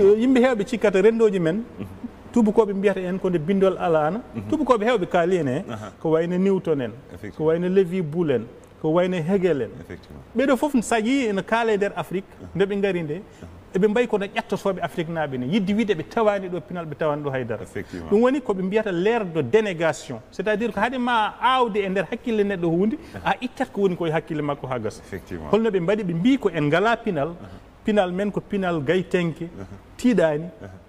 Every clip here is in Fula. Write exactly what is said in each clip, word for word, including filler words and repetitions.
Yimɓe heewɓe cikkata renndooji men, tuubakooɓe mbiyata en ko nde binndol alaano. Tuubakooɓe heewɓe kaali en e ko wayno Newton en, ko wayno Lévy Boule en, ko wayno Hegel en. Ɓeeɗo fof, so a yii ene kaala e nder Afrik, nde ɓe ngari nde, eɓe mbayi kono ƴattotooɓe Afriknaaɓe ni, yiɗde wiyde ɓe tawaani ɗo pinal, ɓe tawaani ɗo haydara. Ɗum woni ko ɓe mbiyata l'ère de dénégation, c'est-à-dire ko hade ma aawde e nder hakkille neɗɗo huunde, a ittat ko woni ko e hakkille makko haa gasa. Holno ɓe mbaɗi? Ɓe mbii ko en ngalaa pinal, pinal men ko pinal gaytenke, tiiɗaani.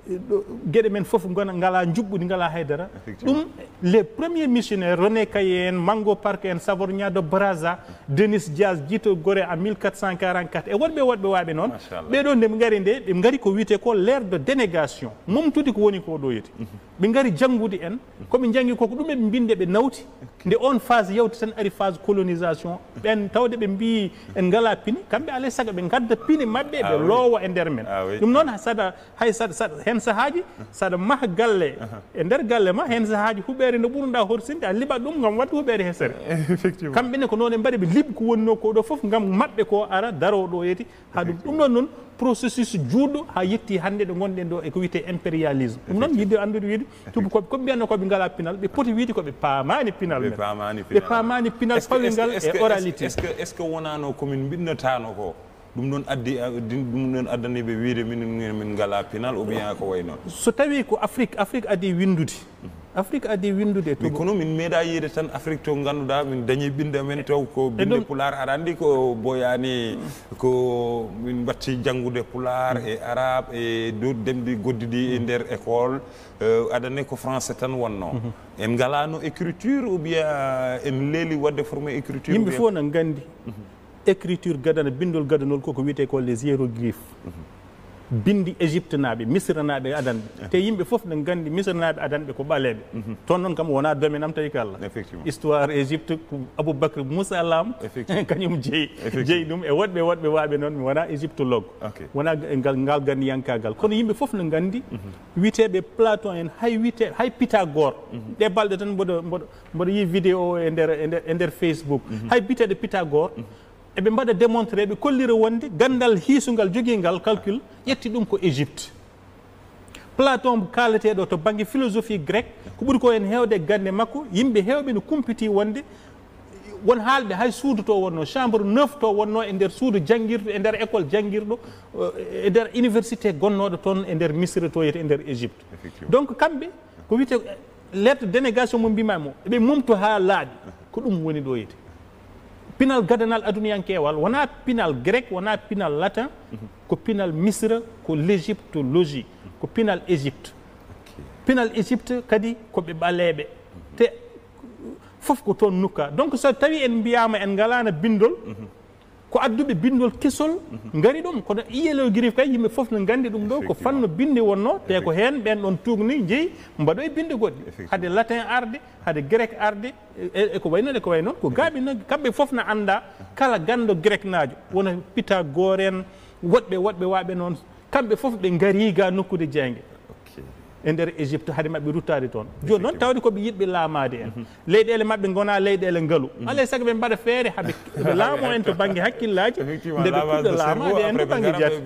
Ɗo, geɗe men fof ngona, ngalaa njuɓɓudi, ngalaa haydara. Ɗum, les premiers missionnaires, René Caillé en, Mango Park en, Savonnier de Brazza, Denis Diaz, jiito Gorée en mille quatre cent quarante-quatre, e woɗɓe, woɗɓe waaɓe noon. Ɓeeɗo nde ɓe ngari nde, ɓe ngari ko wiyetee ko l'ère de dénégation. Momtude ko woni ko ɗo yeti. Ɓe ngari janngude en, ko ɓe njanngi ko, ko ɗum ɓe mbinde ɓe nawti. Nde on phase yawti tan, ari phase colonisation. Ɓen tawde ɓe mbii en ngalaa pine, kamɓe alay sago ɓe ngadda pine maɓɓe, ɓe loowa e nder men. Ɗum noon, saɗa, hay saɗa, saɗa, heen sahaaji, saɗa maha galle, e nder galle ma, heen sahaaji huɓeere nde ɓurnoɗaa horsinde, a liɓat ɗum ngam waɗde huɓeere hesere. Kamɓe ne ko noon ɓe mbaɗi, ɓe liɓi ko wonnoo ko ɗo fof ngam maɓɓe ko ara daroo ɗo yeti. Haa ɗum, ɗum ɗon noon, processus juutɗo haa yetti hannde ɗo ngonɗen ɗo e ko wiyetee impérialisme. Ɗum noon, yiɗde anndude wiyde, tuubakooɓe ko ɓe mbiyatnoo ko ɓe ngalaa pinal, ɓe poti wiyde ko ɓe paamaani pinal men. Ɓe paamaani pinal, pawingal e oralité. Est-ce que, est-ce que wonaano ko min mbinnataano ko? Ɗum ɗon addi, a, din-, ɗum ɗon addani ɓe wiyde min, min, min ngalaa pinal ou bien ko wayi noon? So tawii ko Afrik, Afrik adii winndude. Afrik adii winndude e... Mais kono min meeɗaa yiide tan Afrik to ngannduɗaa min dañi binnde men taw ko binnde Pulaar. Aɗa anndi ko boyaani, ko min mbatti janngude Pulaar e Arab e dow ɗemɗe goɗɗi ɗi e nder école. Eh, aɗa anndi ko français tan wonnoo. En ngalaano écriture ou bien en leeli waɗde formé écriture ou bien? Yimɓe fof na nganndi écriture gadana, binndol gadanol ko ko wiyetee ko les hiéroglyphes. Binndi Égyptenaaɓe, Misranaaɓe adanɓe. Te yimɓe fof ne nganndi Misranaaɓe adanɓe ko ɓaleeɓe. Toon noon kam wonaa domaine am tawi ko Allah. Histoire Égypte ko Aboubacry Moussa Lam kañum jeyi, jeyi ɗum e woɗɓe, woɗɓe waaɓe noon, mi wonaa égyptologue. Wonaa ngal, ngal ganniyankaagal. Kono yimɓe fof ne nganndi wiyeteeɓe Platon en, hay wiyetee, hay Pythagore. Ɗe balɗe tan mboɗo, mboɗo, mboɗo yii vidéo e nder, e nder, e nder Facebook. Hay biyeteeɗo Pythagore, eɓe mbaɗa démontré, ɓe kollira wonde ganndal hiisungal jogiingal calcul, ƴetti ɗum ko Égypte. Platon kaaleteeɗo to bannge philosophie grecque, ko ɓuri ko en heewde gannde makko, yimɓe heewɓe no kumpitii wonde won haalɓe hay suudu to wonnoo, chambre neuf to wonnoo e nder suudu janngirdu, e nder école janngirɗo, eh, e nder université gonnooɗo toon e nder Misira to, wiyetee e nder Égypte. Donc kamɓe ko wiyetee lettre dénégation mo mbiimaa mo, eɓe momtu haa laaɓi. Ko ɗum woni ɗo yete. Pinal gadanal aduniyankeewal wonaa pinal grec, wonaa pinal latin, ko pinal Misra, ko l'égyptologie, ko pinal Égypte. Pinal Égypte kadi ko ɓe ɓaleeɓe. Te fof ko toon nukka. Donc so tawii en mbiyaama en ngalaano binndol, ko adduɓe binndol kesol ngari ɗum. Kono hiéroglyphe kay, yimɓe fof no nganndi ɗum ɗo, ko fannu binnde wonnoo, te ko heen ɓeen ɗoon tuugni, njehi mbaɗoyi binnde goɗɗe. Hade latin arde, hade grec arde, e, e ko wayi noon, e ko wayi noon, ko gaaɓi noon, kamɓe fof no annda, kala ganndo grecnaajo, wona Pythagore en, woɗɓe, woɗɓe waaɓe noon, kamɓe fof ɓe ngarii ga nokkude jeynge. E nder Égypte, hade maɓɓe ruttaade toon. Jooni noon, tawde ko ɓe yiɗɓe laamaade en. Leyɗeele maɓɓe ngonaa leyɗeele ngalu. Alaa e sago ɓe mbaɗa feere, haɓe, ɓe laamoo en to bannge hakkillaaji, nde ɓe puɗɗa laamaade en to bannge jate.